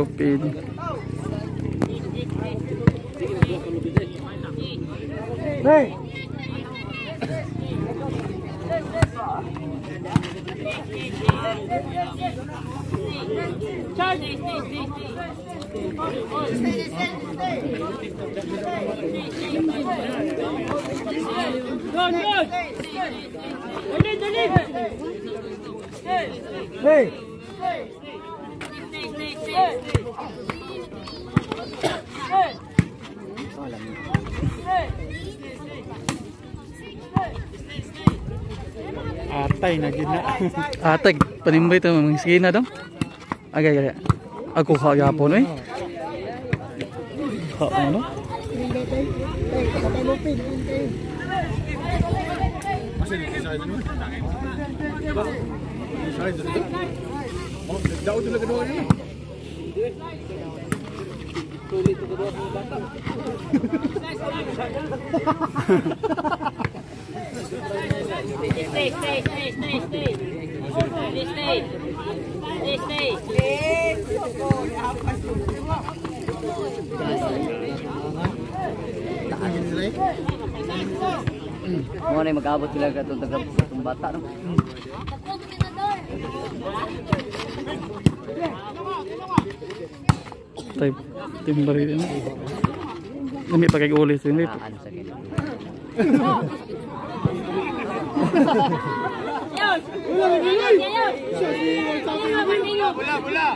Lupin. Hey. Hey. Atay na gid na. Atay panimbay to mga skina dong. Agay agay. Ako ka gyapon oy. Ka ano? Stay, stay, stay, stay, stay. Stay. Stay, stay. Mo na mag-abot sila katong taga katong bata no. Tay timber rin. Lami pa kay uli sa ini. Ano sa kini. Bola, bola.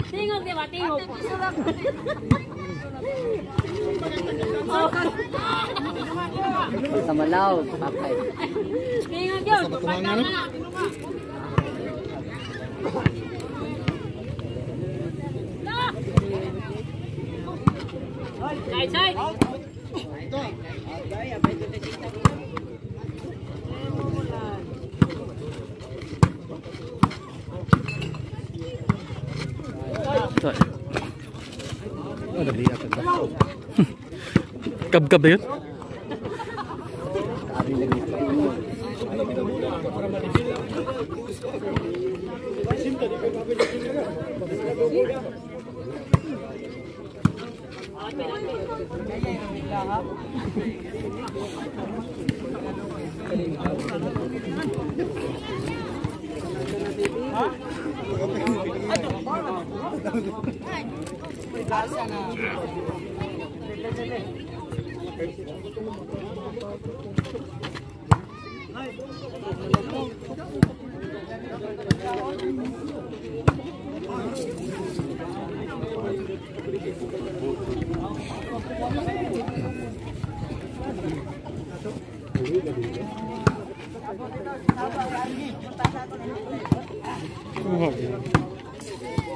Tingog di ba? Tingog. Sa Malaw, patay. Tingog yun. Side, side. Kab-kab na yun?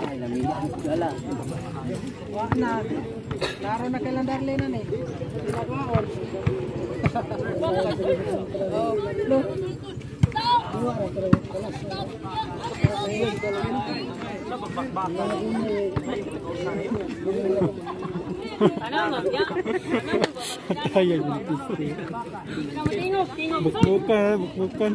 Ay, lamig. Wala. Wa na. Laro na kailan darle na ni. Kaya gitu. Bukbukan, bukbukan.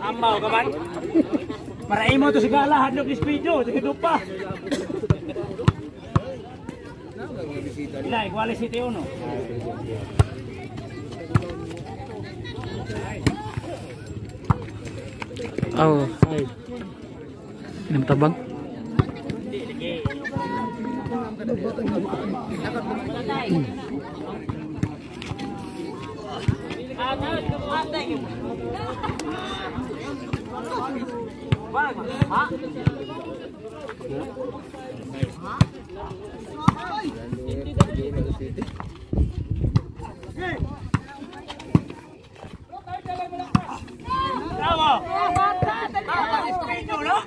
Amaw ka man. Para imo to sigala hadlok ni speedo, hidup pa. Ila igual si Teo no. Oh, ini tabang. Bravo. Speedo no?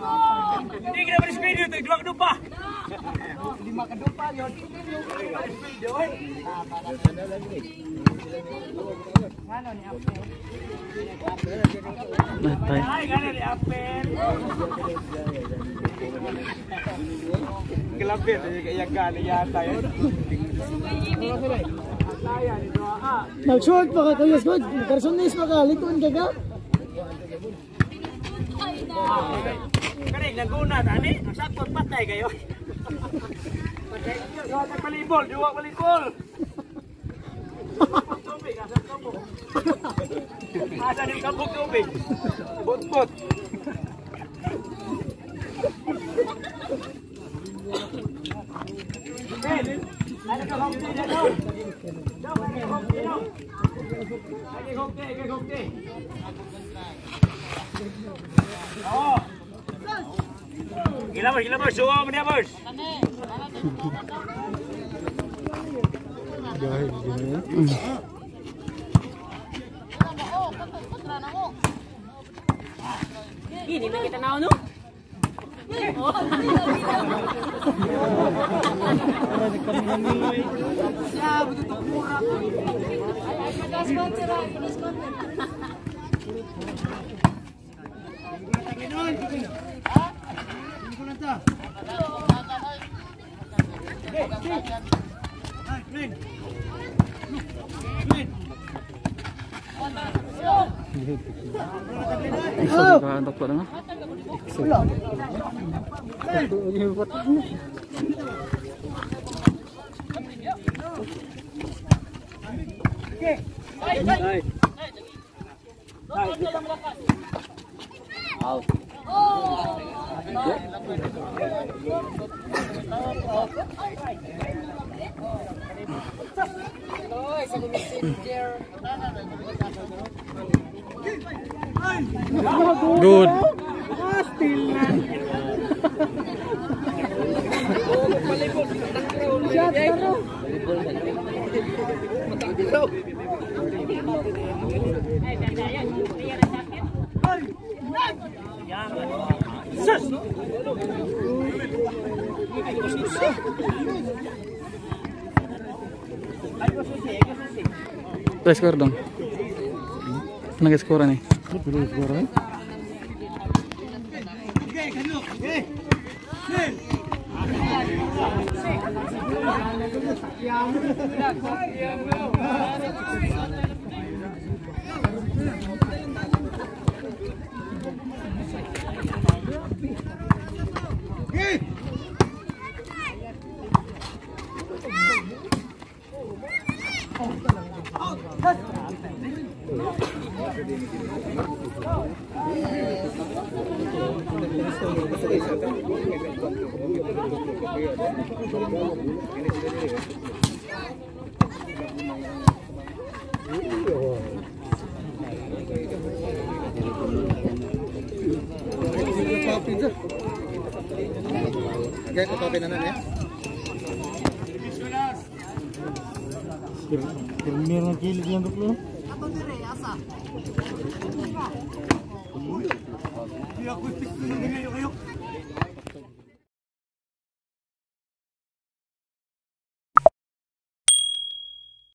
Hindi ka naman speedo, duwa ka dupa. Lima ka dupa yun. Speedo eh. Natay. Ay, gana ni Apel. Kalapit, kaya gali yata yun. Nag-short pa ka kuya Scott. Karsunis pa ka. Likon ka ka. Karing, naguna, tani. Ang sakot, patay kayo. Patay kayo. Duwa ka palibol, duwa palibol. Tubig, asa kabog. Asa yung kabog tubig? Bot-bot. Ano ka hokte na daw? Daw, kay hokte daw. Kay hokte, kay hokte. Oh. Gila bos, gila bos, suwa mo niya bos. Gini na kita na no? Ikso ka antok pa na. Ikso. Out. Good. Play score dong. Nag-score ni. Score eh? Meron kilid yan duklo.